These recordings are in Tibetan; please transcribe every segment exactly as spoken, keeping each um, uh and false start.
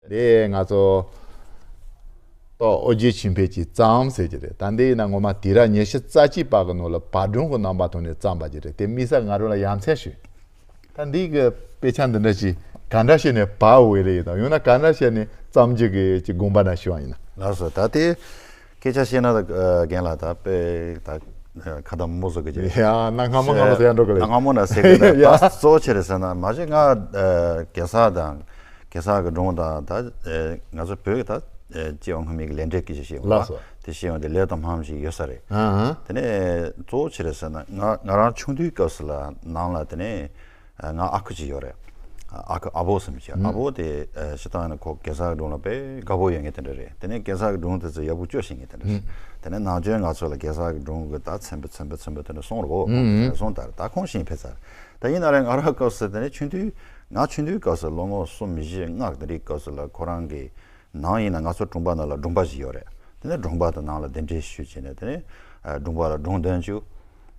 དེ་ང་ཚོ་ཏོག་ཨོ་རྒྱན་ཆོས་འཕེལ་གྱིས་བརྩམས་ཟེར་གྱི་རེད། ད་འདི་ཡིན་ན་ངོ་མ་དུས་རབས་ཉི་ཤུ་རྩ་གཅིག་པ་གི་ནང་ལ་བར་སྒྲུང་གི་རྣམ་པ་ཐོག་ནས་བརྩམས་པ་ཅིག་རེད། དེ་དམིགས་བསལ་ང་རང་ལ་ཡ་མཚན་ཞིག་ད་འདི་གི་དཔེ་ཆ་འདི་འདྲ་ཞིག་ག་འདྲ་བྱས་ནས་བར་འོས་རེད་དང་ཡང་ན་ག་འདྲ་བྱས་ནས་བརྩམས་རྒྱུ་གི་ཅིག་དགོངས་པ་ན་ཞུ་བ་ཡིན་ན། ལགས་སོ། ད་དེ་སྐད་ཆ་བཤད་ན་ད་རྒན་ལགས་ད་དཔེ་ད་ཁ་ད་མོ་བཟོ་གི་ཅིག་ཡ་ན་སྔ་མོ་སྔ་མོ་ཟེར་ཡ་འགྲོ་གི་རེད། སྔ་མོ་ན་ཟེར་གི་རེད། ཡ་ད་གཙོ་ཆེ་རེད་ཟེར་ན་མ་གཞི་ང་གེ་སར་དང་གེ་སར་གི་སྒྲུང་དང་ད་ང་ཚོ་བོད་ཀྱི་ད་སྐྱེ་བ་སྔ་མའི་གི་ལས་འབྲས་སྐད་ཆ་བཤད་ཡོང་ལ་ལགས་སོ། དེ་བཤད་ཡོང་དེ་ལས་དང་སྨྲ་བ་ཞིག་ཡོད་ས་རེད། ཨ་ཧ། དེ་ནས་གཙོ་བོ་ཆེ་རེད་ཟེར་ན་ང་ང་རང་ཆུང་དུས་སྐབས་སུ་ལ་ནང་ལ་དེ་ནས་ང་ཨ་ཁུ་ཅིག་ཡོད་རེད། ཨ་ཁུ་ཨ་བོ་ཟེར་མི་ཅིག་ཨ་བོ་དེ་ཞེ་དྲག་ནས་ཁོ་གེ་སར་སྒྲུང་ལ་དཔེ་དགའ་པོ་ཡོད་མཁན་དེ་འདྲ་རེད། དེ་ནས་གེ་སར་གྱི་སྒྲུང་དེ་ཚོ་ཡག་པོ་སྐྱོར་ཤེས་མཁན་དེ་འདྲ་རེད། དེ་ནས་ནང་ཆོས་ང་ཚོ་ལ་གེ་སར་གྱི་སྒྲུང་གི་ད་ཚན་པ་ཚན་པ་ཚན་པ་དེ་འདྲ་གསུངས་རེད་གོ། གསུངས་དར་ད་ཁོང་ཤེས་ཕེ་ཚར། ད་ཡིན་ན་རེད་ང་རང་སྐབས་སུ་དེ་ནས་ཆུང་དུས་ང་ཆུང་དུས་སྐབས་སུ་ལོ་ངོ་གསུམ་བཞི་ལྔ་དེ་འདྲའི་སྐབས་སུ་ལ་ཁོ་རང་གི་ནང་ཡིན་ན་ང་ཚོ་དྲུང་པ་ནང་ལ་སྒྲུང་པ་ཞིག་ཡོད་རེད། དེ་ནས་སྒྲུང་པ་དང་ནང་ལ་གདན་འདྲེན་ཞུས་བྱས་ནས་དེ་ནས་སྒྲུང་པ་ལ་སྒྲུང་འདོན་བཅུག་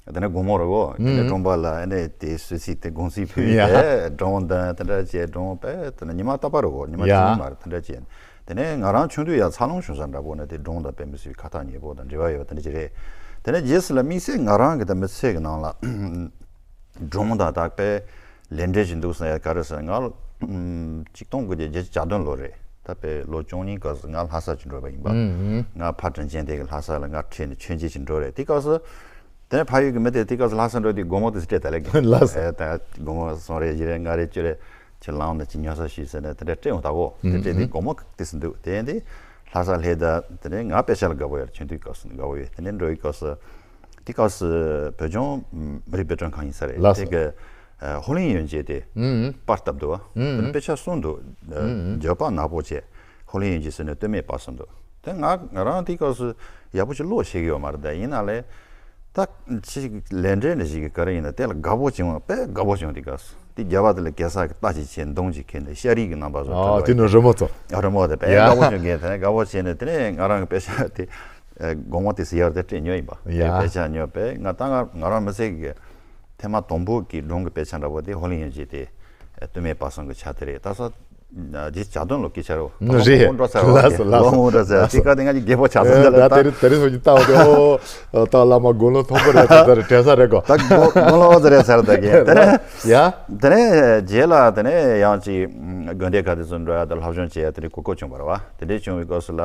དེ་ནས་དགོང་མོ་རེད་གོ། དེ་ནས་སྒྲུང་པ་ལ་ཨ་ནས་དེ་གསོལ་ཚིགས་དེ་དགོངས་ཚིགས་ཕུལ་ཡ། དེ་སྒྲུང་འདོན་དེ་འདྲ་བྱས་སྒྲུང་དཔེ་དེ་ནས་ཉི་མ་རྟག་པ་རེད་གོ། ཉི་མ་ཡ། གཅིག་མ་རེད་དེ་འདྲ་བྱས། དེ་ནས་ང་རང་ཆུང་དུས་ཡ་འཚར་ལོངས་བྱུང་ས་འདྲ་པོ་ནས་དེ་སྒྲུང་དང་དཔེ་མི་སྲིད་པའི་ཁ་ཐག་ཉེ་པོ་དང་འབྲེལ་བ་ཡོད་པ་དེ་འདྲ་ཅིག་རེད། དེ་ནས་རྗེས་སུ་ལ་དམིགས་བསལ་ང་རང་གི་ད་མི་ཚེ་གི་ནང་ལ་སྒྲུང་དང་ད་དཔེ་ལས་འབྲས་ཅིག་འདུག་ཟེར་ཡ་ག་རེ་ཟེར་ང་ལ་ཆིག་སྟོང་དགུ་བརྒྱ་བརྒྱད་ཅུ་གྱ་བདུན་ལོ་རེད། ད་དཔེ་ལོ་བཅུ་གཉིས་སྐབས་སུ་ང་ལྷ་ས་ཅིག་འགྲོ་བ་ཡིན་པ། ང་ཕ་དྲིན་ཅན་དེ་གི་ལྷ་ས་ལ་ང་ཁྲིད་ནས་མཆོད་མཇལ་ཅིག་འགྲོ་རེད། དེ་སྐབས་སུ་དེ་ནས་ཕ་ཡུལ་གི་མི་དེ་དེ་སྐབས་སུ་ལྷ་ས་འགྲོ་དུས་སྒོར་མོ་དེ་ཚོ་སྤྲད་ད་ལེ་གི་ལགས་སོ། ད་སྒོར་མོ་སོང་རེ་བཞི་རེ་ལྔ་རེ་བཅུ་རེ་ཁྱེད་ལངས་ནས་ཅིག་ཉོ་ས་ཞུས་ཟེར་ནས་དེ་འདྲ་སྤྲད་འོང་ད་གོ། དེ་སྤྲད་དུས་སྒོར་མོ་དེ་ཚོ་འདུག་དེ་ཡིན་དུས་ལྷ་ས་སླེབས་ད་དེ་ནས་ང་དཔེ་ཆ་ལ་དགའ་པོ་ཡོད་རེད། ཆུང་དུས་སྐབས་སུ་དགའ་པོ་ཡོད། དེ་ནས་འགྲོ་ཡི་སྐབས་སུ་དེ་སྐབས་སུ་བོད་ལྗོངས་མི་རིགས་དཔེ་སྐྲུན་ཁང་ཡིན་ས་རེད། ལགས་སོ། དེ་གི་ཨ་ཧོ་ལིང་ཡོན་ཅེ་དེ་ཨུམ། པར་བཏབ་འདུག་བ། ཨུམ། དེ་ནས་དཔེ་ཆ་གསུངས་འདུག་ཨ་ཨུམ། འགྱོད་པ་ནག་པོ་བྱས། ཧོ་ལིང་ཡོན་ཅེ་ཟེར་ནས་སྟོད་སྨད་པར་གསུངས་འདུག་དེ་ང་ང་རང་དེ་སྐབས་སུ་ཡག་པོ་ཅིག་ཀློག་ཤེས་ཀྱི་ཡོད་མ་རེད། ད་ཡིན་ན་ལས་ད་ཅིག་ལས་འབྲས་འདྲ་ཞིག་གི་ག་རེ་ཡིན་ན་དེ་ལ་དགའ་པོ་བྱུང་བ་དཔེ་དགའ་པོ་བྱུང་། དེ་སྐབས་སུ་དེ་རྒྱབ་པ་དེ་ལ་གེ་སར་གྱི་རྟ་ཅིག་བྱས་མདུང་ཅིག་ཁྱེར་ནས་ཤ་རིགས་ཀྱི་རྣམ་པ་བཟོ་ཨ་ཁྲོད་དེ་ནི་རི་མོ་ཚོ། ཨ་རི་མོ་དེ་དཔེ་ཡ། དགའ་པོ་བྱུང་གི་དེ་ནས་དགའ་པོ་བྱས་ནས་དེ་ནས་ང་རང་གི་དཔེ་ཆ་དེ་ཨ་དགོང་མོ་དེ་སི་ཡར་དེ་སྤྲད་ཉོས་ཡིན་པ། ཡ། དེ་དཔེ་ཆ་ཉོས་པས་ང་ད་ང་ང་རང་མི་ཚེ་གི་ཐེངས་མ་དང་པོ་གི་སྒྲུང་གི་དཔེ་ཆ་འདྲ་པོ་དེ་ཧོ་ལིང་ཡོན་ཅེ་དེ་ཨ་སྟོད་སྨད་པར་གསུམ་གྱི་ཆ་དེ་རེད། ད་ས་རྗེས་གྱ་སྟོན་ལོ་སྐད་ཆ་རེད། ད་རེད། ལོ་ངོ་འགྲོ་ཚར་བ་ལགས་སོ་ལགས་སོ། ལོ་ངོ་འགྲོ་ཚར་དེ་ག་དེ་ང་གི་རྒད་པོ་ཆགས་ཚར་ད་ལ་ད་ད་དེ་རིང་དེ་རིང་སོ་ཅིག་ལྟ་བ་དེ་ཨོ་ད་བླ་མ་དགུང་ལོ་མཐོན་པོ་རེད་ཚར་ཚར་རེད་དྲན་ས་རེད་གོ། ད་དགུང་དགུང་ལོ་ཨོ་ཙི་རེད་ཚར་ད་གི་དེ་ནས་ཡ། དེ་ནས་རྗེས་ལ་དེ་ནས་ཡང་ཅིག་དགོན་སྡེ་ཁག་དེ་ཚོ་འགྲོ་ཡ་ད་སློབ་སྦྱོང་བྱེད་ཡ་དེ་འདྲའི་གོ་སྐབས་བྱུང་བ་རེད་བ། དེ་འདྲའི་བྱུང་བའི་སྐབས་སུ་ལ།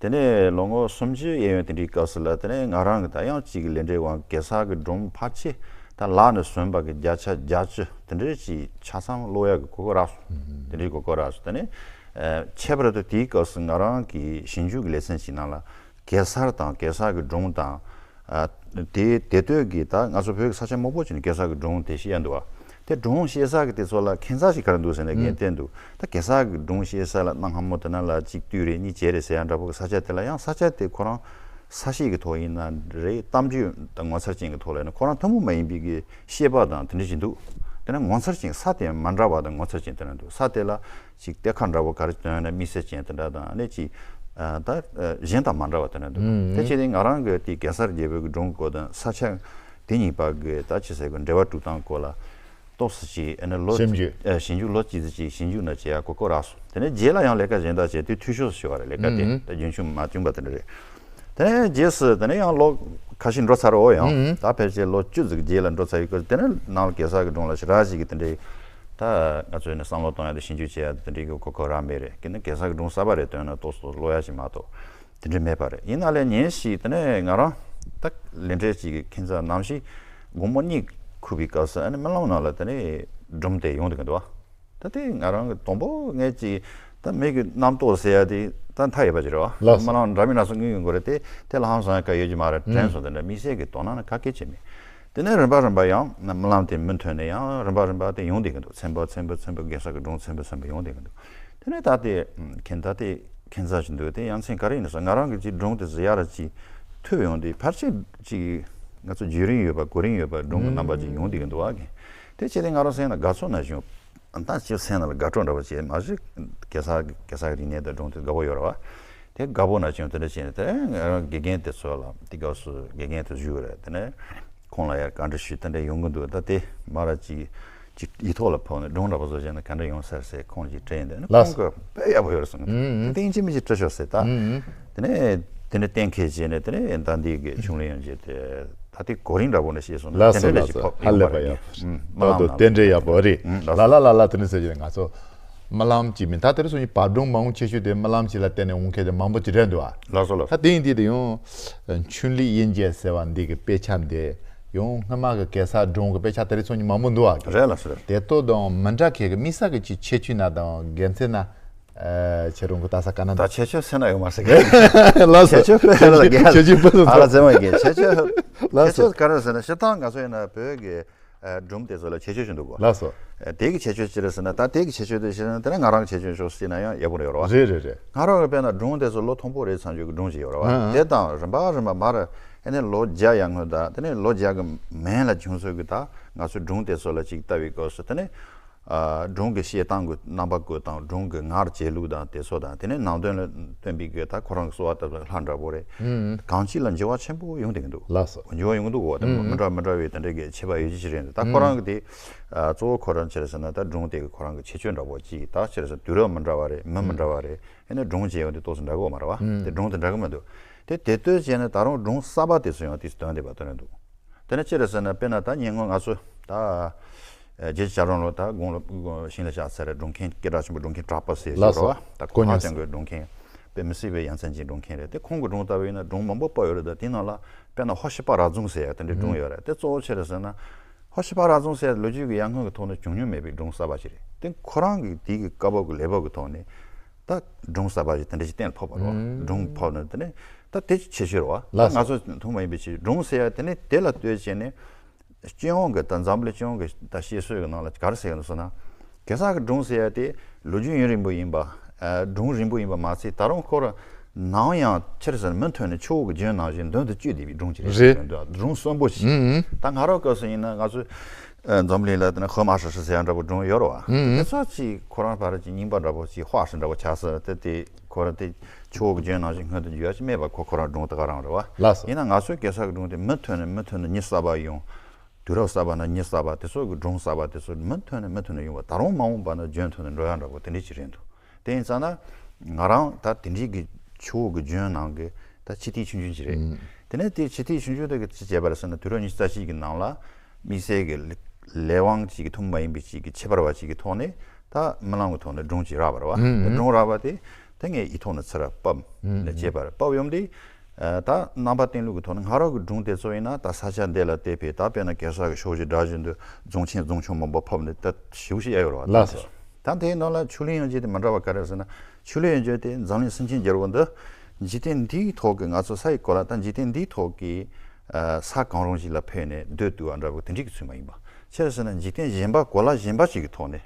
དེ་ནས་ལོ་ངོ་སུམ་ཅུ་གཡས་གཡོན་དེ་འདྲའི་སྐབས་སུ་ལ་དེ་ནས་ང་རང་གི་ད་ཡང་གཅིག་གི་ལས་འབྲས་དབང་གེ་སར་གྱི་སྒྲུང་ཕལ་ཆེར་ད་ལག་ནས་སོན་པ་གི་བརྒྱ་ཆ་བརྒྱད་ཅུ་དེ་འདྲའི་ཅིག་ཆ་ཚང་ཀློག་ཡག་གི་གོ་སྐབས་རག་སོང་། དེ་འདྲའི་གོ་སྐབས་རག་སོང་། དེ་ནས་ཨ་ཁྱད་པར་དུ་དེའི་སྐབས་སུ་ང་རང་གི་ཞིབ་འཇུག་གི་ལེ་ཚན་ཞིག་ནང་ལ་གེ་སར་དང་གེ་སར་གྱི་སྒྲུང་དང་ཨ་དེ་དེ་དུས་ཀྱི་ད་ང་ཚོ་བོད་ཀྱི་ས་ཆ་མང་པོ་ཅིག་ནས་གེ་སར་གྱི་སྒྲུང་དེ་བཤད་འདུག་བ། དེ་སྒྲུང་བཤད་ས་གི་དེ་ཚོ་ལ་ཁྱད་མཚར་ཞིག་ག་རེ་འདུག་ཟེར་ནས་ངས་བསྟན་འདུག་ད་གེ་སར་གི་སྒྲུང་བཤད་ས་ལ་གནའ་སྔ་མོ་དེ་ན་ལ་གཅིག་བཏུས་རེད་གཉིས་བྱས་རེད་ཟེར་ཡ་འདྲ་པོ་གི་ས་ཆ་དེ་ལ་ཡང་ས་ཆ་དེ་ཁོ་རང་ས་གཤིས་ཀྱི་ཐོག་ཡིན་ན་རེད། གཏམ་རྒྱུད་དང་ངོ་མཚར་ཅན་གྱི་ཐོག་ལ་ཡིན་ན་ཁོ་རང་ཐུན་མོང་མ་ཡིན་པའི་གི་བཤད་པ་དང་དེ་འདྲ་ཞིག་འདུག་དེ་ན་ངོ་མཚར་ཅན་ས་དེ་མ་འདྲ་བ་དང་ངོ་མཚར་ཅན་དེ་ན་འདུག་ས་དེ་ལ་ཅིག་གཏེར་ཁ་འདྲ་པོ་ག་རེ་བཏོན་ན་དམིགས་བསལ་ཅན་དེ་འདྲ་དང་ཨ་ནི་ཅིག་ད་གཞན་དང་མ་འདྲ་བ་དེ་འདྲ་འདུག་དེ་བྱས་ཏེ་ང་རང་གི་དེ་གེ་སར་རྒྱལ་པོའི་གི་སྒྲུང་སྐོར་དང་ས་ཆ་དེ་གཉིས་བར་གི་ད་ཅི་ཟེར་གི་འབྲེལ་བ་གྲུབ་སྟངས་སྐོར་ལ་ཏོག་ཙམ་ཅིག་ཨ་ནི་ལོ་ཞིབ་འཇུག་ཨ་ཞིབ་འཇུག་ལོ་གཅིག་ཙམ་ཅིག་ཞིབ་འཇུག་ན་བྱེད་ཡ་གོ་སྐབས་རག་སོང་། དེ་ནས་རྗེས་ལ་ཡང་ལས་ཀ་གཞན་དག་བྱས་དུས་འཐུས་ཤོར་ཞུ་བ་རེད། ལས་ཀ་དེ་ད་རྒྱུན་ཆུང་མ་བྱུང་པ་དེ་འདྲ་རེད། དེ་ནས་རྗེས་སུ་དེ་ནས་ཡང་ལོ་ཁ་ཤས་འགྲོ་ཚར་འོ་ཡང་ད་ཕལ་ཆེར་ལོ་བཅུ་ཙམ་རྗེས་ལ་འགྲོ་ཚར་ཡོད་སྐབས་དེ་ནས་ནང་ལ་གེ་སར་གྱི་སྒྲུང་ལ་ཞེ་དྲག་ཅིག་གི་དེ་འདྲའི་ད་ང་ཚོས་ནི་བསམ་བློ་གཏོང་ཡ་དང་ཞིབ་འཇུག་བྱེད་ཡ་དེ་འདྲའི་གི་གོ་སྐབས་རག་མེད་རེད། ཀྱི་ནི་གེ་སར་གྱི་སྒྲུང་གསར་པ་རེ་བཏོན་ན་ཏོག་ཙམ་ཀློག་ཡ་ཞིག་མ་གཏོགས་དེ་འདྲ་མེད་པ་རེད། ཡིན་ན་ལས་ཉིན་ཞིག་དེ་ནས་ང་རང་ད་ལས་འབྲས་ཅིག་གི་ཁྱད་མཚར་ནམ་ཞིག་དགོང་མོ་གཉིད་ཁུག་པའི་སྐབས་སུ་ཨ་ནི་རྨི་ལམ་ནང་ལ་དེ་ནས་སྒྲུང་དེ་ཡོང་དུས་ཀྱི་འདུག་བ། ད་དེ་ང་རང་གི་དང་པོ་ངས་ཅིག་ད་མིག་གི་རྣམ་རྟོག་ཟེར་ཡ་དེ་ད་མཐའ་ཡས་པ་ཅིག་རེད་བ། ལགས་སོ། རྨི་ལམ་འདྲ་མིན་སྣ་ཚོགས་མངོན་ཡོང་གི་རེད་དེ་དེ་ལ་ཧང་སང་ཡ་ག་ཡོད་ཀྱི་མ་རེད། དྲན་སོང་། དེ་འདྲ་དམིགས་བསལ་གྱི་དོ་སྣང་ནི་ག་གེ་བྱས་མེད། དེ་ནས་རིམ་པ་རིམ་པ་ཡང་རྨི་ལམ་དེ་མུ་མཐུད་ནས་ཡང་རིམ་པ་རིམ་པ་དེ་ཡོང་བསྡད་ཀྱི་འདུག་ཚན་པ་ཚན་པ་ཚན་པ་གེ་སར་གྱི་སྒྲུང་ཚན་པ་ཚན་པ་ཡོང་བསྡད་ཀྱི་འདུག་དེ་ནས་ད་དེ་ཁྱེད་ད་དེ་ཁྱད་མཚར་ཞིག་འདུག་དེ་ཡ་མཚན་ག་རེ་ཡིན་ཟེར་ང་རང་གི་ཅིག་སྒྲུང་དེ་ཟེར་ཡ་ར་ཅིག་ཐོས་ཡོང་དུས་ཕལ་ཆེར་ཅིག་ང་ཚོ་བརྒྱུད་རིམ་ཡོད་པ་གོ་རིམ་ཡོད་པ་སྒྲུང་གི་རྣམ་པ་ཅིག་ཡོང་བསྡད་ཀྱི་འདུག་བ། དེ་བྱས་ཏེ་ང་རང་སེམས་ལ་དགའ་ཚོར་ན་བྱུང་། ད་ཅིག་སེམས་ནང་ལ་དགའ་སྤྲོ་འདྲ་པོ་བྱས་མ་གཞི་གེ་སར་གེ་སར་གྱི་རིག་གནས་དང་སྒྲུང་དེ་དགའ་པོ་ཡོད་རེད་བ། དེ་དགའ་པོ་ན་བྱུང་དེ་འདྲ་བྱས་ནས་དེ་ང་རང་དགེ་རྒན་དེ་ཚོ་ལ་དེ་སྐབས་སུ་དགེ་རྒན་དེ་བཞུགས་རེད། དེ་ནས་ཁོང་ལ་ཡར་བཀའ་འདྲི་ཞུས་དེ་འདྲ་ཡོང་གི་འདུག་ད་དེ་མ་ར་ཅིག་ ཡིག་ཐོག་ལ་ཕབ་ནས་སྒྲུང་འདྲ་པོ་བཟོ་བྱས་ན་ག་འདྲ་ཡོང་ས་རེད་ཟེར། ཁོང་གིས་དྲིས་ཡིན། དེ་ནི་ལགས་ཁོང་གིས་དཔེ་ཡག་པོ་ཡོད་རེད་གསུངས། ཨུ་ཨུ། དེ་ཡིན་གཅིག་མིན་གཅིག་བྲིས་ཤོག་ཟེར་ད། ཨུ་ཨུ། དེ་ནས་དེ་འདྲ་གཏན་འཁེལ་བྱས་ནས། དེ་ནས་ད་འདི་གི་ཆུང་ལེ་ཡོང་རྗེས་དེ་ད་ལྟའི་གོ་རིམ་འདྲ་པོ་ནས་བཤད་སོང་ན། ལགས་སོ། དེ་འདྲ་ལགས་ཞིག་སོ། ཕབ་ཧ་ལས་པ་ཡག་པོ་རེད། ཨུ། རྨི་ལམ་ནང་། ད་དུང་རྟེན་འབྲེལ་ཡག་པོ་རེད། ཨུ། ལགས་ལ་ལ་ལ། དེ་ནས་ཟེར་གྱི་ང་ཚོ་རྨི་ལམ་གཅིག་མིན། ད་དེ་རིང་སང་ཉིན་བབ་སྒྲུང་མང་པོ་ཆེ་ཤོས་དེ་རྨི་ལམ་ཞིག་ལ་བརྟེན་ནས་འོང་མཁན་དེ་མང་པོ་ཅིག་རེད་འདུག་ཨ། ལགས་སོ་ལགས་སོ། ད་དེ་ཡིན་དུས་དེ་ཡང་ཆུང་ལེ་དབྱིན་སྐད་ཟེར་བ་འདི་གི་དཔེ་ཆ་འདི་ཡང་སྔོན་མ་གི་གེ་སར་སྒྲུང་གི་དཔེ་ཆ་དེ་རིང་སང་ཉིན་མང་པོ་འདུག་ཨ། རེད་ལགས་སོ། རེད། དེ་དོ་དང་མི་འདྲ་མཁན་གྱི་དམིགས་བསལ་གྱི་ཅིག་ཁྱད་ཆོས་སྣ་དང་དགེ་མཚན་སྣ། ཨ། ཁྱེད་རང་གི་ལྟ་ས་ག་ན་ད་འདུག་ཁྱད་ཆོས་ཟེར་ན་ཡོད་མ་རེད་ཟེར་གི། ལགས་སོ། ཁྱད་ཆོས་དཔེ་ལ་རྒྱལ། ཁྱད་ཆོས་དཔེ་ཨ་ལ་ཟེར་བ་གི་ཁྱད་ཆོས། ལགས་སོ། ཁྱད་ཆོས་ག་རེ་ཟེར་ན། སྤྱིར་བཏང་ང་ཚོ་ཡིན་ན་བོད་ཀྱི་ཨ། སྒྲུང་དེ་ཚོ་ལ་ཁྱད་ཆོས་ཅིག་འདུག་གོ། ལགས་སོ། ཨ། དེ་གི་ཁྱད་ཆོས་ཅི་རེད་ཟེར་ན། ད་དེ་གི་ཁྱད་ཆོས་དེ་ཤེས་ན། དེ་ནས་ང་རང་གི་ཁྱད་ཆོས་ཤོག་ཟེར་ན་ཡང་ཡག་པོ་རེད་བ། རེད་རེད་རེད། ང་རང་གི་དཔེར་ན་སྒྲུང་དེ་ཚོ་ལོ་མཐོན་པོ་རེད་ཚར་རྒྱུ་གི་སྒྲུང་ཅིག་ཡོད་རེད་བ། ཨ་ཨ། དེ་དང་རིམ་པ་རིམ་པ་མར་ཨ་ནི་ལོ་བརྒྱ་ཡར་སྔོན་དང་། དེ་ནས་ལོ་བརྒྱ་གི་མན་ལ་བྱུང་ཚོད་ཀྱི་ད་ང་ཚོའི་སྒྲུང་དེ་ཚོ་ལ་ཅིག་ལྟ་བའི་སྐབས་སུ། དེ་ནས་ཨ། སྒྲུང་གི་བཤད་སྟངས་ཀྱི་རྣམ་པ་བཀོད་སྟངས། སྒྲུང་གི་ངག་བཅད་ལུགས་དང་དེ་ཚོ་དང་། དེ་ནས་ནང་དོན་ལ་བསྟུན་པའི་གི་ད་ཁོ་རང་གི་གསོལ་བ་བཏབ་པའི་ལྷ་འདྲ་པོ་རེད། ཨུ་ཨུ། གང་ཅི་ལ་འགྱུར་བ་ཆེན་པོ་ཡོང་བསྡད་ཀྱི་འདུག་ལགས་སོ། འགྱུར་བ་ཡོང་གི་འདུག་གོ། ད་ཨུ་ཨུ། མི་འདྲ་མི་འདྲ་བའི་དེ་འདྲ་གི་ཁྱད་པར་ཡོད་ཀྱི་ཅིག་རེད་འདུག་ད་ཁོ་རང་གི་དེ་ཨ། གཙོ་བོ་ཁོ་རང་ཅི་རེད་ཟེར་ན། ད་སྒྲུང་དེ་གི་ཁོ་རང་གི་ཁྱད་ཆོས་འདྲ་པོ་ཅིག་ད་ཅི་རེད་ཟེར་ན། དུས་རབས་མི་འདྲ་བ་རེད། མི་མི་འདྲ་བ་རེད། ཨ་ནི་སྒྲུང་བྱས་ཡོང་དུས་ཏོག་ཙམ་འདྲ་གི་ཡོད་མ་རེད་བ། ཨུ་ཨུ། དེ་སྒྲུང་དེ་འདྲ་གི་མི་འདུག་དེ་དེ་ལྟོས་བྱས་ནས་ད་རུང་སྒྲུང་གསར་པ་དེ་ཚོ་ཡང་དེ་ཚོ་ཐོན་བསྡད་པ་དེ་རེད་འདུག་དེ་ནས་ཅི་རེད་ཟེར་ན། དཔེར་ན་ད་ཉེ་སྔོན་ང་ཚོ་ད་ཨ། རྗེ་བྱ་རུང་ལོ་ད་དགུང་ལོ་ཤིང་ལ་བཞག་ཚར་རེད། སྒྲུང་མཁན་སྐད་གྲགས་ཆེན་པོ་སྒྲུང་མཁན་གྲགས་པ་ཟེར་ཞིག་ལགས་སོ། ཡོད་རེད་བ། ད་གོ་ཁོ་ཧ་མྱོང་ཅང་གི་སྒྲུང་མཁན་དཔེ་མི་སྲིད་པའི་ཡ་མཚན་ཅན་སྒྲུང་མཁན་རེད། དེ་ཁོང་གི་སྒྲུང་ལྟ་བུ་ཡིན་ན་སྒྲུང་མང་པོ་ཕབ་ཡོད་རེད། ད་དེ་ནང་ལ་དཔེར་ན་ཧོར་ཤི་པ་རབ་བྱུང་ཟེར་ཡ་དེ་འདྲའི་སྒྲུང་ཡོད་རེད། དེ་གཙོ་བོ་ཅི་རེད་ཟེར་ན། ཧོར་ཤི་པ་རབ་བྱུང་ཟེར་ཡ་ལོ་རྒྱུས་ཀྱི་ཡར་སྔོན་གྱི་ཐོག་ནས་བྱུང་མྱོང་མེད་པའི་སྒྲུང་གསར་པ་ཞིག་རེད། དེ་ཁོ་རང་གི་དེ་གི་སྐབས་བབ་ཀྱི་ལས་བབ་ཀྱི་ཐོག་ནས་ད་སྒྲུང་གསར་པ་ཞིག་དེ་འདྲ་ཞིག་གཏན་ལ་ཕབ་པ་རེད་བ། སྒྲུང་ཕབ་ནས་དེ་ནས་ད་དེ་ཁྱད་ཆོས་རེད་བ། ལགས་སོ། ང་ཚོ་མཐོང་མ་ཡིན་པའི་ཕྱིར། སྒྲུང་ཟེར་ཡ་དེ་ནས་དེ་ལ་ལྟོས་བྱས་ནས། སྤྱི་ཡོངས་ཀྱི་ད་འཛམ་བུ་གླིང་སྤྱི་ཡོངས་ཀྱི་ད་བཤད་སྲོལ་གྱི་ནང་ལ་ག་རེ་ཟེར་གྱི་འདུག་ཟེར་ན། གེ་སར་གྱི་སྒྲུང་ཟེར་ཡ་དེ་ལོ་རྒྱུས་ཡུན་རིང་པོ་ཡིན་པ། ཨ། སྒྲུང་རིང་པོ་ཡིན་པ་མ་ཚད། ད་རུང་ཁོ་རང་ནམ་ཡང་ཅི་རེད་ཟེར་ན་མུ་མཐུད་ནས་ཆུ་བོ་གི་རྒྱུན་ནང་བཞིན་མདུན་དུ་བསྐྱོད་བསྡད་པའི་སྒྲུང་ཅིག་རེད། རེད། སྒྲུང་གསོན་པོ་ཞིག་ཨུ་ཨུ། ད་ང་རང་སྐབས་སུ་ཡིན་ན་ང་ཚོ་ཨ། འཛམ་གླིང་ལ་དེ་ན་ཧོ་མ་ཧྲི་ཧྲི་ཟེར་ཡ་འདྲ་པོ་སྒྲུང་ཡོད་རེད་བ། ཨུ་ཨུ། དེ་ཚོ་ཅིག་ཁོ་རང་ཕར་ཅིག་རྙིང་པ་འདྲ་པོ་ཅིག་ཧྭ་ཧྲི་འདྲ་པོ་ཆགས་སོང་། དེ་དེ་ཁོ་རང་དེ་ཆུ་བོ་གི་རྒྱུན་ནང་བཞིན་སྔོན་དུ་འགྱུར་ཡ་ཅིག་མེད་པ། ཁོ་ཁོ་རང་སྒྲུང་དེ་ག་རང་རེད་བ། ལགས་སོ། ཡིན་ན་ང་ཚོའི་གེ་སར་གྱི་སྒྲུང་དེ་མུ་མཐུད་ནས་མུ་མཐུད་ནས་མྱི་གསར་པ་ཡོང་། དུས་རབས་གསར་པ་ན་མྱི་གསར་པ་དེ་ཚོ་གི་སྒྲུང་གསར་པ་དེ་ཚོ་མུ་མཐུད་ནས་མུ་མཐུད་ནས་ཡོང་བ། ད་རུང་མ་འོངས་པ་ན་རྒྱུན་མཐུད་ནས་འགྲོ་ཡ་འདྲ་པོ་དེ་འདྲ་ཅིག་རེད་འདུག་དེ་ཡིན་ཙང་ན་ང་རང་ད་དེ་འདྲའི་གི་ཆུ་བོ་གི་རྒྱུན་ནང་གི་ད་ཕྱི་ཐིག་ཆུང་ཆུང་ཅིག་རེད། ཨུམ། དེ་ནས་དེ་ཕྱི་ཐིག་ཆུང་ཆུང་དེ་གི་ཅི་བྱས་པ་རེད་ཟེར་ན། དུས་རབས་ཉི་ཤུ་རྩ་གཅིག་གི་ནང་ལ་དམིགས་བསལ་གི་ལས་དབང་ཅིག་གི་ཐུན་མོང་མ་ཡིན་པའི་ཅིག་གི་ཁྱད་པར་བ་ཅིག་གི་ཐོག་ནས་ད་རྨི་ལམ་གི་ཐོག་ནས་སྒྲུང་ཅིག་རག་པ་རེད་བ། ཨུམ། དེ་སྒྲུང་རག་པ་དེ་དེ་ངས་ཡིག་ཐོག་ནས་ཚུར་ཕབ་ནས་བྱས་པ་རེད། ཕབ་ཡོང་དུས། ཨ། ད་རྣམ་པ་བསྟན་ལུགས་ཀྱི་ཐོག་ནས་ང་རང་གི་སྒྲུང་དེ་ཚོ་ཡིན་ན་ད་ས་ཆ་འདི་ལ་བལྟས་པས། ད་དཔེར་ན་གེ་སར་གྱི་ཕྱོགས་བཞི་སྒྲ་བཞིན་དུ་རྫོང་ཆེན་རྫོང་ཆུང་མང་པོ་ཕབ་ནས་ད་ཞེ་པོ་ཞིག་ཡོད་རེད་བ། ལགས་སོ། ད་དེའི་ནང་ལ་ཆུ་ལེན་ཡོན་ཅན་དེ་མི་འདྲ་བ་ག་རེ་ཟེར་ན། ཆུ་ལེན་ཡོན་ཅན་དེ་འཛམ་གླིང་སེམས་ཅན་རྒྱལ་པོ་འདི་འཇིག་རྟེན་འདིའི་ཐོག་གི་ང་ཚོ་ས་ཡི་གོ་ལ་ད་འཇིག་རྟེན་འདིའི་ཐོག་གི་ཨ། ས་གང་རུང་ཞིག་ལ་ཕེབས་ནས་སྡོད་འདུག་པ་འདྲ་པོ་དེ་འདྲའི་གི་ཚུལ་མ་ཡིན་པ། ཆི་རེད་ཟེར་ན་འཇིག་རྟེན་གཞན་པ་གོ་ལ་གཞན་པ་ཞིག་གི་ཐོག་ནས།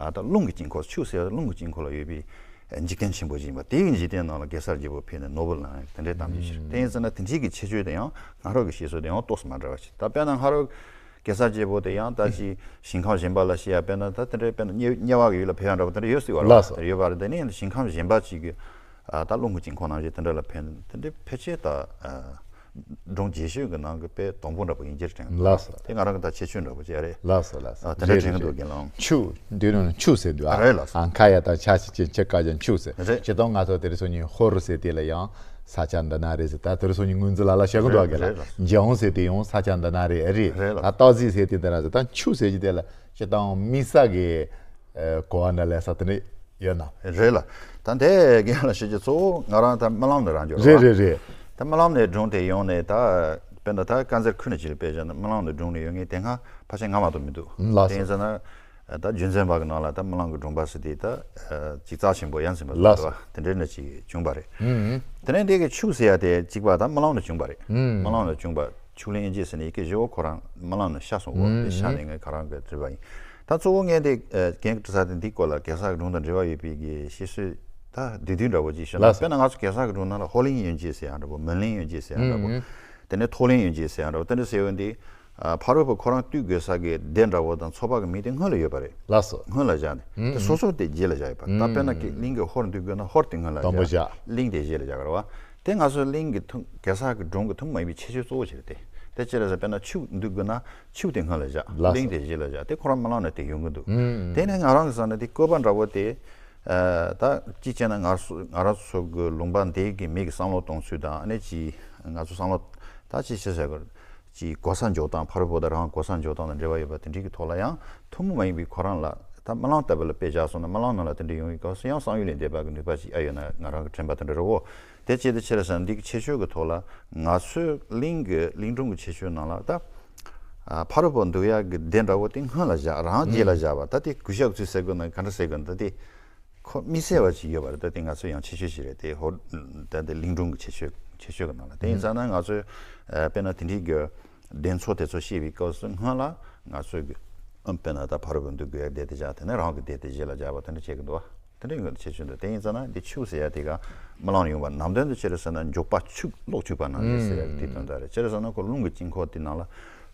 ཨ། ད་རླུང་གི་དཀྱིལ་འཁོར། ཆུ་ཟེར་བ་རླུང་གི་དཀྱིལ་འཁོར་ལ་ཡོད་པའི་འཇིག་རྟེན་ཆེན་པོ་ཞིག་ཡིན་པ། དེའི་འཇིག་རྟེན་ནང་ལ་གེ་སར་རྒྱལ་པོ་ཕེབས་ནས་ནོར་བུ་བླངས་དེ་འདྲའི་གཏམ་རྒྱུད་ཞིག་རེད། དེ་ཡིན་ཟེར་ན་དེ་འདྲའི་གི་ཁྱད་ཆོས་དེ་ཡང་ང་རང་གི་བཤད་སྲོལ་དེ་ཡང་ཏོག་ཙམ་མ་འདྲ་བ་ཞིག་ད་དཔེར་ན་ང་རང་གེ་སར་རྒྱལ་པོ་དེ་ཡང་ད་ཅིག་ཞིང་ཁམས་གཞན་པ་ལ་བཤད་ཡ་དཔེར་ན་ད་དེ་འདྲའི་དཔེར་ན་དམྱལ་དམྱལ་བ་གི་ཡུལ་ལ་ཕེབས་ཡ་འདྲ་པོ་དེ་འདྲ་ཡོད་སྲིད་པ་རེད་བ། ལགས་སོ། དེ་ཡོད་པ་རེད། དེ་ནས་ཞིང་ཁམས་གཞན་པ་ཅིག་གི་ཨ། ད་རླུང་གི་དཀྱིལ་འཁོར་ནང་བཞིན་དེ་འདྲ་ལ་ཕེབས་ནས་དེ་འདྲའི་ཕལ་ཆེར་ད་ཨ། སྒྲུང་རྒྱས་ཤོས་ཀྱི་ནང་གི་དཔེ་དང་པོ་འདྲ་པོ་ཡིན་རྒྱུར་དྲན། ལགས་སོ། དེ་ང་རང་གི་ད་ཁྱད་ཆོས་འདྲ་པོ་ཅིག་རེད། ལགས་སོ་ལགས་སོ། ཨ། དེ་འདྲ་རེད་དྲན་གྱི་འདུག་རེད། རྒན་ལགས། ཆུ་འདི་ནང་ཆུ་ཟེར་འདུག་ཨ། ཨ། རེད་ལགས་སོ། ཨ། མཁའ་ཡལ་དང་ཆར་ཆུ་ཆེན་ཆུ་དཀར་ཅན་ཆུ་ཟེར། རེད། སྤྱིར་བཏང་ང་ཚོ་དེ་རིང་སང་ཉིན་ཧོར་ཟེར་དེ་ལ་ཡང་ས་ཆ་འདི་ན་རེད་ཟེར། ད་དེ་རིང་སང་ཉིན་ངོས་འཛིན་ལ་ལ་བྱེད་ཀྱི་འདུག་ཨ། རེད་རྒན་ལགས། རེད་ལགས། འཇང་ཟེར་དེ་ཡང་ས་ཆ་འདི་ན་རེད། རེད། རེད་ལགས། ད་སྟག་གཟིག་ཟེར་དེ་འདི་ན་ཟེར། ད་ཆུ་ཟེར་གྱི་དེ་ལ་སྤྱིར་བཏང་དམིགས་བསལ་གྱི་ཨ། གོ་བ་འདྲ་ལས་ས་དེ་འདྲ་ཡོད་ན། རེད་ལགས། ད་འདི་རྒན་ལགས་ཞུ་རྒྱུ་གཙོ་བོ་ང་རང་ད་རྨི་ལམ་ནས་རག་རྒྱུ་རེད་བ། རེད་རེད་རེད། ད་རྨི་ལམ་ནས་སྒྲུང་དེ་ཡོང་ནས་ད་དཔེར་ན་ད་དཀར་མཛེས་ཁུལ་ནས་ཅིག་ལ་དཔེ་བཞག་ན་རྨི་ལམ་ནས་སྒྲུང་ནས་ཡོང་མཁན་དེ་སྔ་ཕལ་ཆེར་ང་མ་གཏོགས་མི་འདུག་ལགས་སོ། དེ་ཡིན་ཟེར་ན་ད་རྒྱུན་འཛིན་པ་གི་ནང་ལ་ད་རྨི་ལམ་གྱི་སྒྲུང་པ་ཟེར་དེ་ད་ཅིག་རྩ་ཆེན་པོ་ཡ་མཚན་པ་ཟེར་ལགས་སོ། བ་དེ་འདྲ་ནས་ཅིག་བྱུང་བ་རེད། ཨུ་ཨུ། དེ་ནས་འདི་གི་ཆུ་ཟེར་ཡ་དེ་གཅིག་པ་ད་རྨི་ལམ་ནས་བྱུང་བ་རེད། ཨུ་ཨུ། རྨི་ལམ་ནས་བྱུང་བ། ཆུ་ལེན་ཡོན་ཅན་ཟེར་ནས་ཡི་གེ་བཞི་པོ་ཁོ་རང་རྨི་ལམ་ནས་ཤར་སོང་། འོ་ཨུ་དེ་ཤར་ནས་ངས་ཁོ་རང་གིས་བྲིས་པ་ཡིན། ད་གཙོ་བོ་ངས་འདི་ཨ། རྒན་གྱིས་བྲིས་ས་དེ་འདིའི་སྐོར་ལ་གེ་སར་གྱི་སྒྲུང་དང་འབྲེལ་བ་ཡོད་པའི་གི་བཤད་སྲོལ་ད་བསྡུས་བསྡུས་འདྲ་པོ་ཅིག་བཤད་ན། ལགས་སོ། དཔེར་ན་ང་ཚོ་གེ་སར་གྱི་སྒྲུང་ནང་ལ་ཧོར་གླིང་ཡོན་ཅན་ཟེར་ཡ་འདྲ་པོ། མོན་གླིང་ཡོན་ཅན་ཟེར་ཡ་འདྲ་པོ། ཨུ་ཨུ། དེ་ནས་ཐོག་གླིང་ཡོན་ཅན་ཟེར་ཡ་འདྲ་པོ། དེ་འདྲ་ཟེར་ཡོང་དུས་ཨ། ཕ་རོལ་པོ་ཁོ་རང་བཏུལ་དགོས་ས་གི་སྡེ་འདྲ་པོ་དང་ཚོ་པ་གི་མིང་དེ་སྔོན་ལ་ཡོད་པ་རེད། ལགས་སོ། སྔོན་ལ་བཞག་ནས། ཨུ་ཨུ། དེ་སོ་སོ་དེ་རྗེས་ལ་བཞག་ཡོད་པ། ད་དཔེར་ན་ཨུ་ཨུ། གླིང་གི་ཧོར་འདུལ་དགོས་ན་ཧོར་དེ་སྔོན་ལ་དང་པོ་བཞག་བཞག་གླིང་དེ་རྗེས་ལ་བཞག་གི་རེད་བ། དེ་ང་ཚོའི་གླིང་གི་ཐུན། གེ་སར་གྱི་སྒྲུང་གི་ཐུན་མོང་མ་ཡིན་པའི་ཁྱད་ཆོས་གཙོ་བོ་ཅིག་རེད་དེ། དེ་ཅི་རེད་ཟེར་དཔེར་ན་ཆུ་འདུག་དགོས་ན་ཆུ་དེ་སྔོན་ལ་བཞག་ལགས་སོ། གླིང་དེ་རྗེས་ལ་བཞག་དེ་ཁོ་རང་མི་ལངས་ནས་དེ་ཡོང་གི་འདུག་ཨུམ། དེ་ནས་ང་རང་གི་བསམ་ན་དེ་བཀོད་པ་འདྲ་བོ་དེ། ཨ། ད་གཅིག་བྱས་ན་ང་སུ་ང་རང་ཚོ་གི་ལུང་པ་འདི་གི་མི་གི་བསམ་བློ་གཏོང་ཚུལ་དང་ཨ་ནི་ཅི་ང་ཚོ་བསམ་བློ་ད་ཅི་བྱེད་ཟེར་གི་ཅི་གོ་ས་འཇོག་སྟངས་ཕ་རོལ་པོ་དང་རང་གོ་ས་འཇོག་སྟངས་དང་འབྲེལ་བ་ཡོད་པ་དེ་འདྲའི་གི་ཐོག་ལ་ཡང་ཐུན་མོང་མ་ཡིན་པའི་ཁོ་རང་ལ་ད་རྨི་ལམ་ལྟ་བུ་ལ་དཔེ་བཞག་སོང་ན་རྨི་ལམ་ནང་ལ་དེ་འདྲ་ཡོང་བའི་སྐབས་སུ་ཡང་བསམ་ཡུལ་ལས་འདས་པ་གི་ནུས་པ་ཅིག་ཨ་ཡོད་ན་ང་རང་གི་དྲན་པ་དེ་འདྲ་རེད་བོ། དེ་བྱས་དུས་ཅི་རེད་ཟེར་ན་འདི་གི་ཁྱད་ཆོས་ཀྱི་ཐོག་ལ་ང་ཚོའི་གླིང་གི་གླིང་སྒྲུང་གི་ཁྱད་ཆོས་ནང་ལ་ད་ཨ་ཕ་རོལ་པོ་འདུག་ཡག་གི་སྡེ་འདྲ་བོ་དེ་སྔོན་ལ་བཞག་རང་རྗེས་ལ་བཞག་པ་ད་དེ་གུས་ཞབས་ཚུལ་ཟེར་དགོས་ན་ག་འདྲ་ཟེར་དགོས་ན་ད་དེ་ཁོ་དམིགས་བསལ་བ་ཅིག་ཡོད་པ་རེད། ད་དེ་ང་ཚོ་ཡང་ཁྱད་ཆོས་ཤིག་རེད་དེ་ཧོ་ད་དེ་གླིང་སྒྲུང་གི་ཁྱད་ཆོས་ཁྱད་ཆོས་ཀྱི་ནང་ལ་དེ་ཡིན་ཙང་ན་ང་ཚོས་ཨ་དཔེར་ན་དེ་འདྲའི་གི་གདེང་ཚོད་དེ་ཚོ་ཤེས་པའི་སྐབས་སུ་སྔོན་ལ་ང་ཚོས་གི་ཨམ་དཔེར་ན་ད་ཕ་རོལ་པོ་འདུག་དགོས་ཡག་སྡེ་དེ་བཞག་དེ་ནས་རང་གི་སྡེ་དེ་རྗེས་ལ་བཞག་པ་དེ་འདྲ་བྱེད་ཀྱི་འདུག་བ། དེ་འདྲའི་ངོས་ནས་ཁྱད་ཆོས་འདུག་དེ་ཡིན་ཙང་ན་འདི་ཆུ་ཟེར་ཡ་དེ་ག་རྨི་ལམ་ཡོང་བ་ནམ་དོན་དུ་ཅི་རེད་ཟེར་ན་མགྱོགས་པ་ཆུ་གློག་འཁྱུག་པ་ནང་བཞིན་ཟེར་ཡ་དེ་དོན་དག་རེད། ཅི་རེད་ཟེར་ན་ཁོ་རླུང་གི་དཀྱིལ་འཁོར་དེ་ནང་ལ་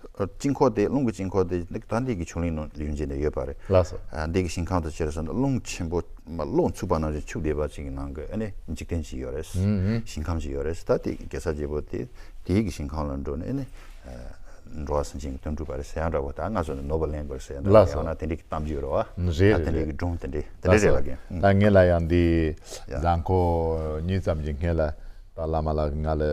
དཀྱིལ་འཁོར་དེ་རླུང་གི་དཀྱིལ་འཁོར་དེ་ད་འདི་གི་ཆུ་གླིང་ནང་ཡོང་རྗེས་ནས་ཡོད་པ་རེད། ལགས་སོ། ཨ་འདི་གི་ཞིང་ཁམས་དེ་ཅི་རེད་ཟེར་ན་རླུང་ཆེན་པོ་མ་གློག་འཁྱུག་པ་ནང་བཞིན་འཁྱུག་བསྡད་པ་ཅིག་གི་ནང་གི་ཨ་ནི་འཇིག་རྟེན་ཅིག་ཡོད་རེད། ཨུ་ཨུ། ཞིང་ཁམས་ཅིག་ཡོད་རེད། ད་དེ་གེ་སར་རྒྱལ་པོ་དེ་དེའི་གི་ཞིང་ཁམས་ལ་འགྲོ་ནས་ཨ་ནི་འགྲོ་བ་སེམས་ཅན་གྱི་དོན་སྒྲུབ་པ་རེད་ཟེར་ཡ་འདྲ་བོ། ད་ང་ཚོ་ནི་ནོར་བུ་ལེན་དགོས་རེད་ཟེར་ཡ་འདྲ་བོ། ལགས་སོ། ཡང་ན་དེ་འདྲའི་གཏམ་རྒྱུད་རེད་བ། རེད་ད་དེ་རེད་འདྲའི་རེད། གི་སྒྲུང་དེ་འདྲའི་དེ་ལགས་འདྲའི་རེད་སོ། ལ་གིན། ད་ངས་ལ་ཡང་འདི་ཡ། གཟའ་འཁོར་གཉིས་ཙམ་གྱི་སྔོན་ལ་ད་བླ་མ་ལགས་ང་ལ་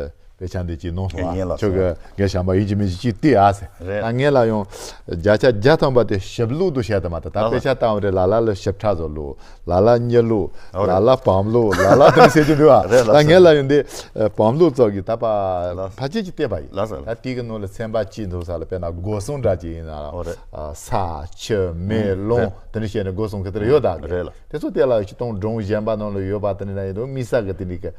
དཔེ་ཆ་འདི་གཅིག་གནང་སོང་ཡིན་ལགས་ཨ། ཁྱོད་སོ། གི་ངས་བྱམས་པ་ཡིན་གཅིག་མིན་གཅིག་གཅིག་བལྟས་ཨ་ཟེར། རེད། ད་ངས་ལ་ཡང་བརྒྱ་ཆ་བརྒྱ་ཐམ་པ་དེ་ཞིབ་ཀློག་ཏུ་བྱས་དུ་མ་ད་ད་ཨ་དཔེ་ཆ་བཏང་བ་རེད། ལ་ལ་ལ་ཞིབ་ཕྲ་བཟོ་ཀློག་ལ་ལ་གཉིད་ལོག་ཨོ་རེད། ལ་ལ་བམ་ལོག་ལ་ལ་དེ་ཟེར་གྱི་འདུག་ཨ། རེད་ལགས་ད་སོ། ངས་ལ་ཡང་འདི་བམ་ལོག་ཙོག་གི་ད་པ་ལགས་སོ། ཕལ་ཆེར་གྱི་བལྟས་པ་ཡིན། ལགས་སོ། ད་དེ་གི་ནང་ལ་ཚན་པ་གཅིག་འདུག་ས་ལ་དཔེར་ན་སྒོ་གསུམ་འདྲ་གཅིག་ཡིན་ན་ཨོ་རེད། ཨ་ས་ཆུ་མེ་ཨུམ་རླུང་རེད། དེ་འདྲ་བཤད་ནས་སྒོ་གསུམ་གི་དེ་ར་ཡོད་ད་གི། རེད་ལགས། དེ་ཚོ་དེ་ལ་ཅི་གཏོང་སྒྲུང་གཞན་པ་ནང་ལ་ཡོད་པ་དེ་འདྲ་ཡིན་དུས་དམིགས་བསལ་གི་དེ་འདྲ་གི་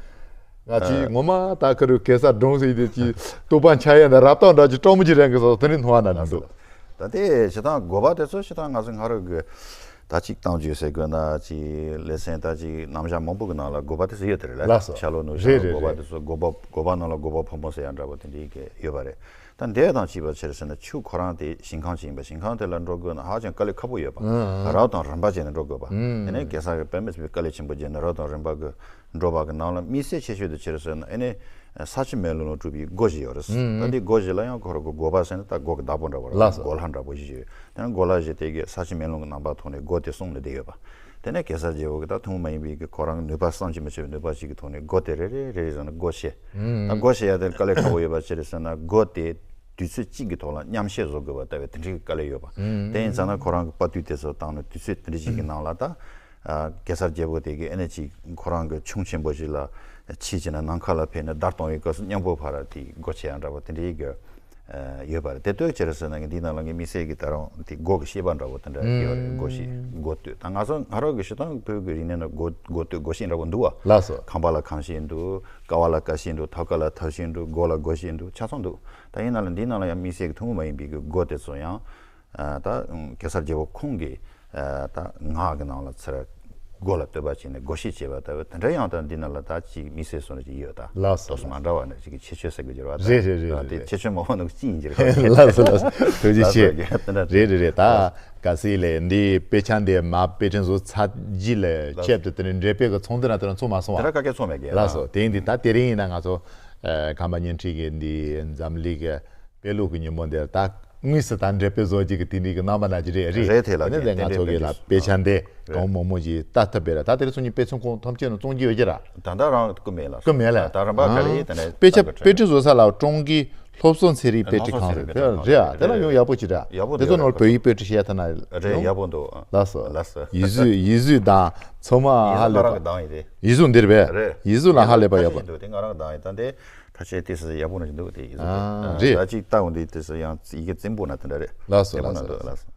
ང་ཅི་ཨ་ངོ་མ་ད་ཁ་རུ་གེ་སར་སྒྲུང་ཟེར་དེ་ཅི་གཏུག་པ་འཆའ་ཡ་ན་རབ་བཏང་འདྲ་ཅི་སྤྲང་མོ་ཅི་རན་གི་སོ་དེ་འདྲ་མཐོང་བ་ན་ནི་འདུག་ད་དེ་ཞེ་དྲག་དགོས་པ་དེ་ཚོ་ཞེ་དྲག་ང་ཚོ་སྔ་རོལ་གི་ད་ཅིག་གཏམ་རྒྱུད་ཟེར་དགོས་ན་ཅིག་ལེ་ཚན་ད་ཅིག་རྣམ་གཞག་མང་པོ་གི་ནང་ལ་དགོས་པ་དེ་ཚོ་ཡོད་དེ་རེད་ལ། ལགས་སོ། ཤ་ལོ་ནུ་ཤ་རེད་ལོ་རེད་དགོས་པ་རེད། དེ་ཚོ་དགོས་པ་དགོས་པ་ནང་ལ་དགོས་པ་ཕོ་མོ་ཟེར་ཡ་འདྲ་པོ་དེ་འདྲའི་གི་ཡོད་པ་རེད། ད་འདས་དང་བཅས་པ་ཆེར་ཟེར་ན་ཆུ་ཁོ་རང་དེ་ཞིང་ཁམས་ཤིག་ཡིན་པ། ཞིང་ཁམས་དེ་ལ་འགྲོ་དགོས་ན་ཧ་ཅང་དཀའ་ལས་ཁག་པོ་ཡོད་པ། ཨང་ཨང་། རབ་དང་རིམ་པ་བྱས་ནས་འགྲོ་དགོས་པ། ཨང་། ཨེ་ནས་གེ་སར་གྱི་དཔེ་མི་སྲིད་པའི་དཀའ་ལས་ཆེན་པོ་བརྒྱབ་ནས་རབ་དང་རིམ་པ་གི་འགྲོ་བ་གི་ནང་ལ་དམིགས་བསལ་ཁྱད་ཆོས་དེ་ཆེར་ཟེར་ན་ཨེ་ནས་ས་ཆུ་མེ་རླུང་ལ་གྲུབ་པའི་སྒོ་ཞིག་ཡོད་རེད། ཨང་ཨང་། ད་འདི་སྒོ་ཞིག་ལ་ཡང་ཁོ་རང་གི་སྒོ་པ་ཟེར་ན་ད་སྒོ་གི་བདག་པོ་འདྲ་བོ་རེད། ལགས་སོ། སྒོ་ལྷ་འདྲ་བོ་ཞིག་ཡོད། དེ་ནས་སྒོ་ལྷ་ཞིག་དེ་གི་ས་ཆུ་མེ་རླུང་གི་རྣམ་པ་ཐོག་ནས་སྒོ་དེ་སྲུང་ནས་བསྡད་ཡོད་པ། དེ་ནས་གེ་སར་རྒྱལ་པོ་གི་ད་ཐུན་མོང་མ་ཡིན་པའི་གི་ཁོ་རང་གི་ནུས་པ་བསམ་གྱིས་མི་ཁྱབ་པའི་ནུས་པ་ཞིག་གི་ཐོག་ནས་སྒོ་དེ་རེ་རེ་རེ་རེ་བཟོས་ནས་སྒོ་ཕྱེ། ཨང་། ད་སྒོ་ཕྱེ་ཡ་དེ་དཀའ་ལས་ཁག་པོ་ཡོད་པ་ཅི་རེད་ཟེར་ན་སྒོ་དེ་དུས་ཚོད་གཅིག་གི་ཐོག་ལ་མཉམ་ཕྱེ་བཟོ་དགོས་པ་ལྟ་བུའི་དེ་འདྲའི་དཀའ་ལས་ཡོད་པ། ཨང་། དེ་ཡིན་ཙང་ན་ཁོ་རང་གི་དཔའ་བརྟུལ་དེ་ཚོ་བཏང་ནས་དུས་ཚོད་དེ་འདྲ་ཞིག་གི་ནང་ལ་ད་ཨ་གེ་སར་རྒྱལ་པོ་དེ་གི་ཨ་ནེ་ཅིག་ཁོ་རང་གི་ཁྱུང་ཆེན་པོ་ཞིག་ལ་ཕྱིས་བྱས་ནས་ནམ་མཁའ་ལ་ཕེབས་ནས་བརྡ་གཏོང་བའི་སྐབས་སུ་མཉམ་པོ་ཕར་དེ་སྒོ་ཕྱེ་ཡ་འདྲ་པོ་དེ་འདྲའི་གི་ཡོད་པ་རེད། དེ་ལྟོས་ཅི་རེད་ཟེར་ན་ངས་འདིའི་ནང་ལ་ངས་དམིགས་བསལ་གྱི་ད་རུང་དེ་སྒོ་གི་བཤད་པ་འདྲ་པོ་དེ་འདྲ་ཡོད་རེད། སྒོ་བཤད་སྒོ་སྟོད་ད་ང་ཚོ་ང་རང་གི་ཞེ་དྲག་བོད་ཀྱི་རིག་གནས་ནང་སྒོ་སྒོ་སྟོད་སྒོ་བཤད་འདྲ་པོ་འདུག་བ། ལགས་སོ། ཁང་པ་ལ་ཁང་བཤད་འདུག་ཀ་བ་ལ་ཀ་བཤད་འདུག་ཐབ་ཀ་ལ་ཐབ་བཤད་འདུག་སྒོ་ལ་སྒོ་བཤད་འདུག་ཆ་ཚང་འདུག་ད་ཡིན་ན་ལ་འདིའི་ནང་ལ་ཡང་དམིགས་བསལ་གྱི་ཐུན་མོང་མ་ཡིན་པའི་གི་སྒོ་དེ་ཚོ་ཡང་ད་གེ་སར་རྒྱལ་པོ་ཁོང་གིས་ད་ངག་གི་ནང་ལ་ཚུར་སྒོ་ལ་བསྟོད་པ་བྱས་ནས་སྒོ་བཤད་བྱས་པ་ལྟ་བུ་དེ་འདྲ་ཡང་ད་འདི་ནང་ལ་ད་ཅིག་དམིགས་བསལ་བཟོ་འདྲ་ཅིག་ཡོད་ད། ལགས་སོ། དོ་སོ་མ་འདྲ་བ་ནི་ཅིག་གི་ཁྱད་ཆོས་ཟེར་དགོས་ཀྱི་རེད་བ། ད་རེད་རེད་རེད་དེ་རེད། ཁྱད་ཆོས་མང་པོ་ནང་གཅིག་ཡིན་གྱི་རེད། ལགས་སོ་ལགས་སོ། ཐུགས་རྗེ་ཆེ། ལགས་སོ་དེ་འདྲ་རེད་རེད་རེད་ད། གལ་སྲིད་ལས་འདི་དཔེ་ཆ་འདི་མ་དཔེ་སྐྲུན་བཟོ་ཚར་རྗེས་ལས་ལགས་ཆེད་དུ་དེ་ནས་འགྲེལ་དཔེ་གི་ཚོགས་འདུ་ན་དེ་རང་ཚོགས་མ་སོང་བ། དེ་ར་ག་གེ་ཚོགས་མེད་གི། ལགས་སོ། དེ་ཡིན་དུས་ད་དེ་རིང་ཡིན་ན་ང་ཚོ་ཨ་ཁམས་པ་བརྙན་འཕྲིན་གྱི་འདི་འཛམ་གླིང་གི་དཔེ་ཀློག་གི་ཉིན་མོ་འདིར་ད་དངོས་སུ་ད་འགྲེལ་དཔེ་བཟོ་རྒྱུ་གི་དེ་འདྲའི་གི་རྣམ་པ་ན་ཅི་རེད་རེད། རེད་དེ་ལ་དེ་ནི་དེ་ང་ཚོ་གི་ལ་དཔེ་ཆ་འདི་རེད། གང་མང་མང་ཞིག་ལྟ་ཐུབ་པས་ར། ད་དེ་རིང་སང་ཉིན་དཔེ་ཚོང་ཁང་ཐམས་ཅད་ནང་བཙོང་རྒྱུ་ཡོད་ཀྱི་ར། ད་ལྟ་རང་བསྐུར་མེད་ལ། བསྐུར་མེད་ལ། ད་རིམ་པ་ག་རེ་ཡིན་དེ་ནས་དཔེ་ཆ་དཔེ་སྐྲུན་བཟོ་ས་ལ་ཀྲོང་གི་སློབ་གསོ་ཚན་རིག་དཔེ་སློབ་གཙང་གསོ་ཚན་རེད། ཚན་རིག་དཔེ་གློག་རེད་ཨ། དེ་ལ་ཡང་ཡག་པོ་ཅིག་རེད། ཡག་པོ་དེ་ཚོ་འདུག་ནོར་བོད་ཡིག་དཔེ་སྐྲུན་བྱས་ཐ་ན་རེད། ཡག་པོ་འདུག་ལགས་སོ། ལགས་སོ། ཡིག་གཟུགས་ཡིག་གཟུགས་དང་ཚང་མ་ཧ་ལས་པ། ཡིག་གཟུགས་ང་རང་གི་འདང་ཡིན་རེད། ཡིག་གཟུགས་འདི་རེད་པས། རེད། ཡིག་གཟུགས་ལ་ཧ་ལས་པ་ཡག་པོ། ཁ་ཤས་འདུག་དེ་ང་རང་གི་འདང་ཡིན། ད་འདི་ཁ་ཤས་དེ་སུ་ཡག་པོ་ནང་བཞིན་འདུག་དེ་ཡིག་གཟུགས་དེ། ཨ་ཨ་རེད། ད་ཅིག་ལྟ་འོང་དུས་དེ་སུ་ཡང་ཡི་གེ་རྩིང་པོ་ན་དེ་འདྲ་རེད། ལགས་སོ་ཡག་པོ་ལགས་ན་སོ། འདུག་ལགས་སོ།